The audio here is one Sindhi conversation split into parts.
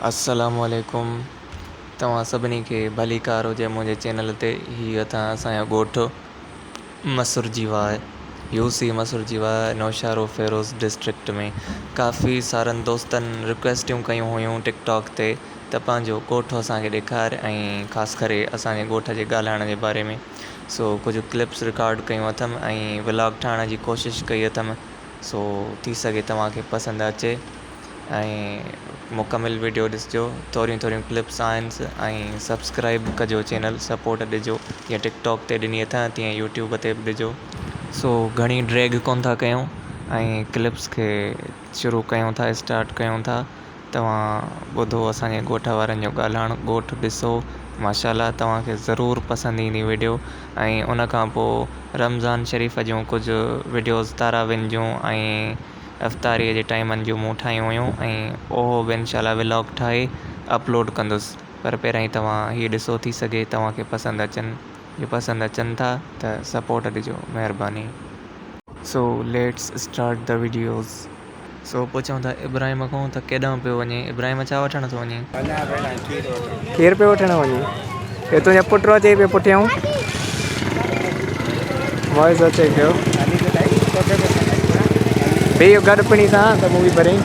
السلام عليڪم توهان سڀني کي ڀليڪار هجي منهنجي چينل تي. هي اٿان اسان جو ڳوٺ مسرجي واهه، يو سي مسرجي واهه، نوشهرو فيروز ڊسٽرڪٽ ۾. ڪافي سارن دوستن رڪويسٽون ڪيون هيون ٽڪ ٽاڪ تي ته پنهنجو ڳوٺ اسان کي ڏيکار ۽ خاص ڪري اسان جي ڳوٺ جي ڳالهائڻ جي باري ۾. سو ڪجهه ڪلپس رڪارڊ ڪيون اٿم ۽ ولاگ ٺاهڻ جي ڪوشش ڪئي اٿم. سو ٿي سگهي توهان کي پسند اچي ۽ مڪمل وڊيو ڏسجو. ٿوريون ٿوريون ڪلپس آهنس ۽ سبسڪرائب ڪجو چينل سپورٽ ڏجو جيئن ٽڪ ٽاڪ تي ڏني اٿان تيئن يوٽيوب تي به ڏجو. سو گهڻي ڊريگ ڪونه ٿا ڪيون ۽ ڪلپس کي شروع ڪيون ٿا اسٽارٽ ڪيون ٿا. توهان ٻڌو اسان جي ڳوٺ وارن جو ڳالهائڻ ڳوٺ ڏسو ماشاء الله توهان کي ضرور پسند ايندي وڊيو ۽ ان کان پوء رمضان شريف جون ڪجهه وڊيوز تاراوين جون ۽ افطاريء جي ٽائيمن جون مون ٺاهيون هيون ۽ اهو به انشاء الله ولاگ ٺاهي اپلوڊ ڪندس پر پهريائين توهان هي ڏسو ٿي سگهي توهان کي پسند اچن جي پسند اچن ٿا ته سپورٽ ڏجو مهرباني. So let's start the videos. سو پڇون ٿا ابراهيم کان ته ڪيڏانهن پيو وڃين؟ ابراهيم ڇا وٺڻ ٿو وڃين؟ کير پيو وٺڻ وڃين؟ هي تنهنجو پٽ اچي پيو پٺيان وائس اچي پيو. بيهو گڏ پڻي سان ته مون به ڀرين.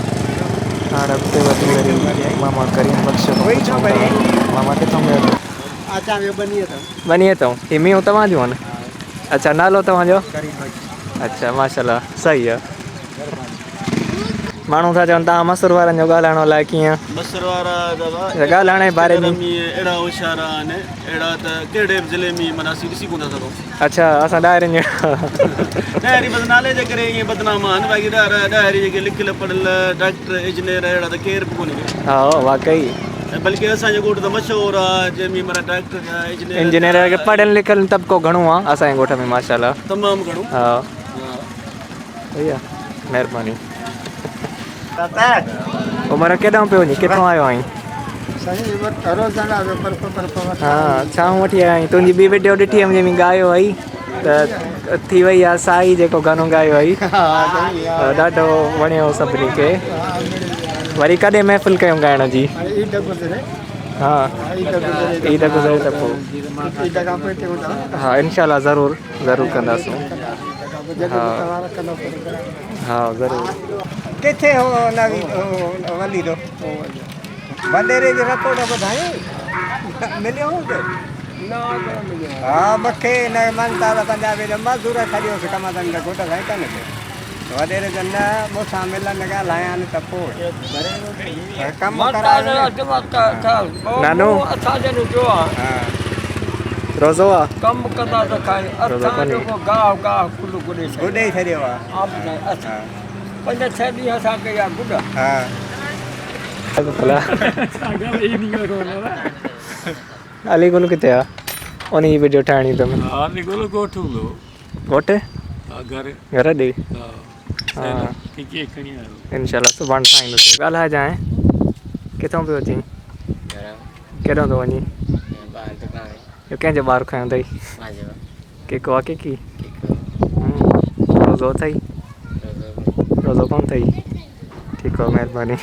هاڻ اڳتي وڌي وري ماما ڪريم بخش کان پڇون ٿا ماما ڪٿان پيا اچو؟ ٻنيء تان. هي مينهون توهان جون آهن؟ اڇا نالو توهان جو؟ اڇا ماشاءالله صحيح آ. ماڻهو ٿا چون توهان مسور وارن جو ڳالهائڻ الائي ڪيئن. مسور وارا ته ڳالهائڻ جي باري ۾ اهڙا هوشيار آهن اهڙا ته ڪهڙي به ضلعي ۾ معنيٰ اسين ڏسي ڪونه ٿا سگهون. اڇا اسان ڏاهرين جا. ڏاهري بس نالي جي ڪري ائين بدنام آهن باقي ڏاهري جيڪي لکيل پڙهيل ڊاڪٽر انجنيئر اهڙا ته ڪير به ڪونهي. ها واقعي. ۽ بلڪه اسان جو ڳوٺ ته مشهور آهي جنهن ۾ معنيٰ ڊاڪٽر ٿيا انجنيئر انجنيئر کي پڙهيل لکيل طبقو گهڻو آهي اسان جي ڳوٺ ۾ ماشاءالله. تمام گهڻو. ها. صحيح آ مهرباني. عمر ڪيڏانهن پيو وڃين ڪٿان آيو آهين؟ ها ڇانو وٺي آيو آهين تنهنجي ٻي وڊيو ڏٺي هيم جنهن ۾ ڳايو هئي ته ٿي وئي آ سائي جيڪو گانو ڳايو هئي ڏاڍو وڻيو سڀني کي وري ڪڏهن محفل ڪيون ڳائڻ جي ها عيد گذري ته پوء ها انشاء الله ضرور ضرور ڪنداسون ها ها ضرور. ڪٿي هو نوي وليدو وڏيري جي رپورٽ ٻڌايائين مليو هو ڪي ها مونکي هن ممتا ته پنجابي جو مزور ڇڏيوس ڪم تن ته گهوٽ سائين ڪن پيو وڏيري چيو نه مون سان ملن ڳالهايان ته پوء ڪم ڪرايو نانو روزو آ ڪم ڪندا ته کائين روزو اسان ڪونهي. جيڪو گاهه گاهه ڪل گڏي ڇڏيو گڏي ڇڏيو آ آ ٻڌائين اسان پنج ڇهه ڏينهن اسان ڪئي آ گڏ. ها. علي گل ڪٿي آ انهي جي وڊيو ٺاهڻي اٿم. علي گل ڳوٺ هوندو. ڳوٺ؟ ها گهر. گهر ڏي. ها. ها. ڪيڪي کڻي آيو. انشاء الله سڀاڻي ٺاهيندس. ڳالهائجانء ڪٿان پيو اچين؟ ڪيڏانهن ٿو وڃين؟ اهو ڪنهن جو ٻار کنيو اٿئي؟ ڪيڪو آ ڪيڪي؟ روزو اٿئي؟ روزو ڪونه اٿئي؟ ٺيڪ آ مهرباني.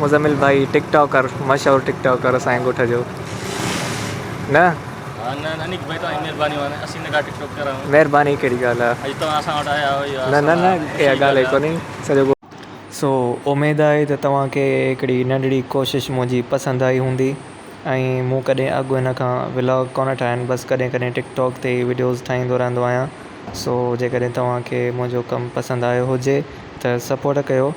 مزمل ڀائي ٽڪ ٽاڪر مشهور ٽڪ ٽاڪر اسان جي ڳوٺ جو نه؟ مهرباني ڪهڙي ڳالهه آ نه نه نه اها ڳالهه ئي ڪونهي سڄو سو اميد آهي ته توهان کي هڪڙي ننڍڙي ڪوشش منهنجي پسند آئي هوندي ۽ مون ڪڏهن اڳ هن کان ولاگ ڪونه ٺاهيا آهن بس ڪڏهن ڪڏهن ٽڪ ٽاڪ تي ئي وڊيوز ٺاهيندو رهندو آهيان سو جيڪڏهن توهان کي منهنجو ڪم پسند آيو هجي ته سپورٽ ڪيو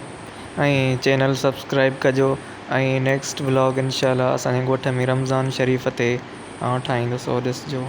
۽ چينل سبسڪرائب ڪجو ۽ نيڪسٽ ولاگ انشاء الله اسان جي ڳوٺ ۾ رمضان شريف تي آئون ٺاهيندس سو ڏسجو.